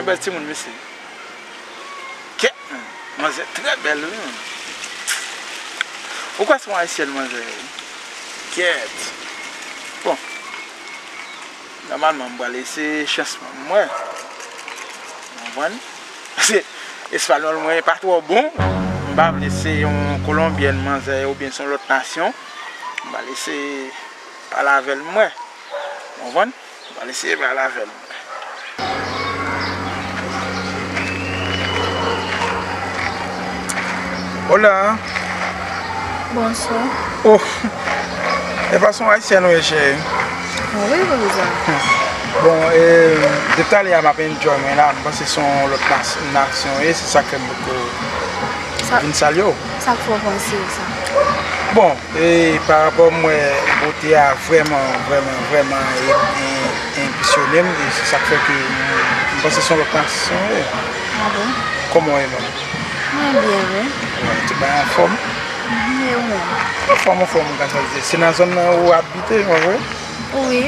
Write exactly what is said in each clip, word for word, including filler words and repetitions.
Bèl timoun, mesye. Kèt, men. Manzè trè bèl, wi, men. Ou kwè se yon ayisyèn, manzè? Kèt. Bon. Nòmalman, m pral eseye chans mwen. Ou konprann? Paske espanyòl mwen pa twò bon. M pa vle se yon kolonbyèn manzè oubyen se yon lòt nasyon. M pral eseye pale avè l mwen. Ou konprann? M pral eseye pale avè l mwen. Hola. Bonswa. Oh. E pa se yon ayisyèn ou ye, cheri? Wi, poukisa? Bon, e, depi talè a m ap enjoy mwen la, m panse se yon lòt nas- nasyon ye, se sa k fè m poko vin salye w. Sa k fè w panse sa? Bon, e, pa rapò m wè bote a vrèman, vrèman, vrèman e, e, enpresyone m, e se sa k fè ke m, m panse se yon lòt nasyon ye. A bon? Kòman w ye menm? Mwen byen, wi. Wi, tout bagay anfòm? Mhm, e ou menm? Anfòm, anfòm, ou ka sa di. Se nan zòn nan ou abite, pa vre? Wi.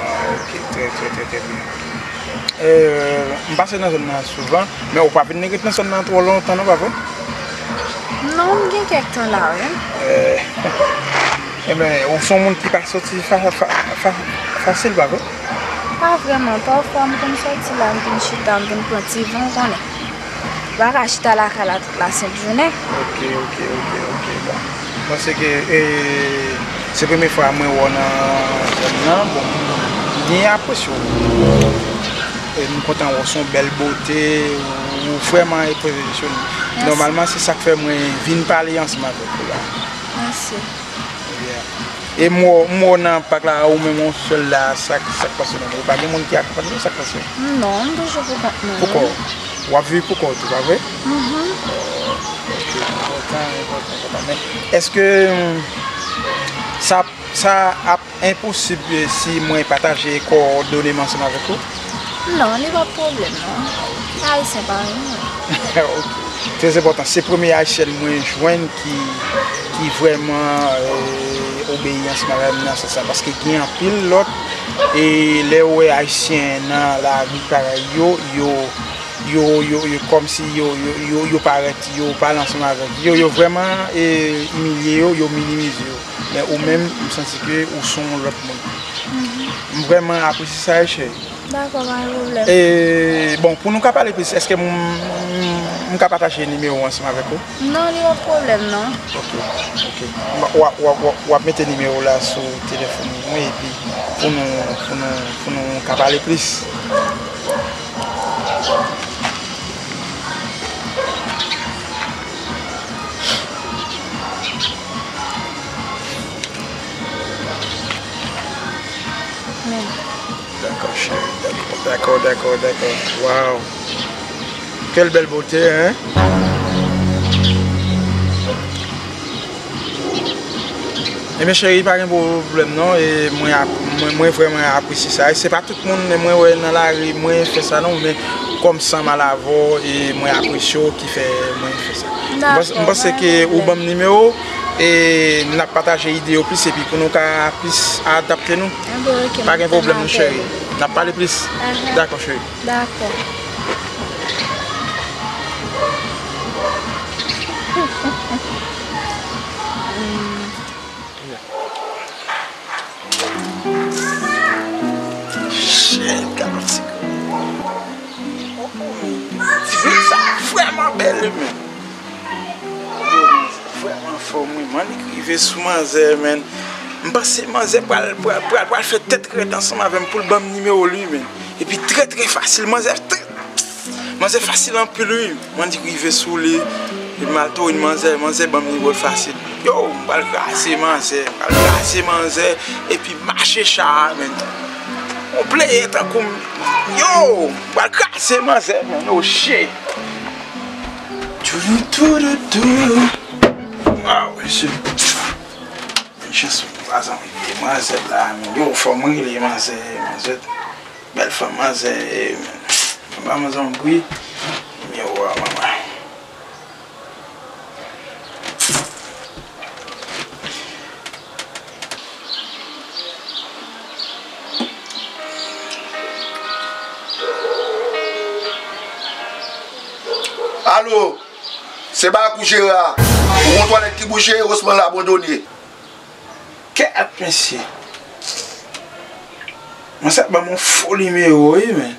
Ah, ok, trè, trè, trè, trè byen. E, m pase nan zòn nan souvan, men ou pa vin ret nan zòn nan twò lontan, non, pa vre? Non, m gen kèk tan la, wi. E, enben, ou se yon moun ki pa soti fa, fa, fa, fasil, pa vre? Pa vrèman. Pafwa, m konn soti la, m vin chita, m vin pran ti van, ou konnen. M pa ka chita lakay la tout lasent jounen. Ok, ok, ok, ok, bon. Mwen se ke, e, se premye fwa mwen wè w nan zòn nan. Bon, m byen apresye w. E m kontan wè w, se yon bèl bote, ou vrèman enpresyone m. Mèsi. Nòmalman, se sa k fè mwen vin pale ansanm avèk ou la. Mèsi. Yeah. E m wè w, m wè w nan pak la, ou menm ou sèl la, sa k, sa k pase menm? Ou pa gen moun ki akonpanye w, sa k pase? Non, m toujou pou kont mwen, wi. Pou kò w? W ap viv pou kò w tou, pa vre? Mhm. Ok, enpòtan, enpòtan, enpòtan. Men, èske, hmm, sa, sa ap enposib, eh, si mwen pataje kòdone m ansanm avèk ou? Non, li p ap pwoblèm, non. Ayisyen parèy mwen. Ok. Trè enpòtan. Se premye ayisyèn mwen jwenn ki, ki vrèman, eh, obeyi ansanm avè m nan sans sa. Paske gen anpil lòt, e lè w wè ayisyen nan lari parèy yo, yo, yo, yo, yo kòmsi yo, yo, yo, yo parèt, yo pale ansanm avèk yo, yo vrèman, eh, imilye yo, yo minimize yo. Men ou menm, m santi ke ou se yon lòt moun. Mhm. M vrèman apresye sa, cheri. Dakò, pa gen pwoblèm. E, bon, pou nou ka pale plis, èske m, m, m ka pataje nimewo w ansanm avèk ou? Non, li pa pwoblèm, non. Ok, ok. W ap, w ap, w ap, w ap mete nimewo w la sou telefòn mwen, epi pou nou, pou nou, pou nou ka pale plis. Men. Dakò, cheri, dakò, dakò, dakò, dakò. Waw. Quelle belle beauté, hein? Ebyen, cheri, pa gen pwoblèm non. E mwen ap-, mwen, mwen vrèman apresye sa. E se pa tout moun mwen wè nan lari, mwen fè sa non, men kòm sanm al avè w, e mwen apresye w ki fè mwen fè sa. M panse, m panse ke ou ban m nimewo, e n ap pataje ide yo plis, epi pou nou ka plis adapte nou. Enben, ok, m ap tann apèl ou. Pa gen pwoblèm non, cheri. N ap pale plis. Ahan. Dakò, cheri. Dakò. Chen, gade ti granmoun. Ti fi sa vrèman bèl, wi, men. Vrèman anfòm, wi. Mannik rive sou manzè, men. M panse manzè pral, pral, pral, pral fè tèt rèd ansanm avè m pou l ban m nimewo l, wi, men. Epi trè, trè fasil. Manzè trè, manzè fasil anpil, wi. Mannik rive sou li. Epi m al tounen manzè, manzè ban m nimewo l fasil. Yo, m pral kraze manzè, m pral kraze manzè, epi mache cha a, men. Yon player tankou m, yo, m pral kraze manzè, men, oh shit. Toudoudoudoudou. Waw, mesye. Jis m pa zanmi manzè la, men. Yo, fò m rele manzè, manzè. Bèl fanm manzè, men. M pa manzè yon bri. Men, wa, manman. Alo, se Bakou Jera. Ou gon twalèt ki bouche, osnon l abandone. Kèt, mesye. Mwen sa ban m yon fo nimewo, wi, men.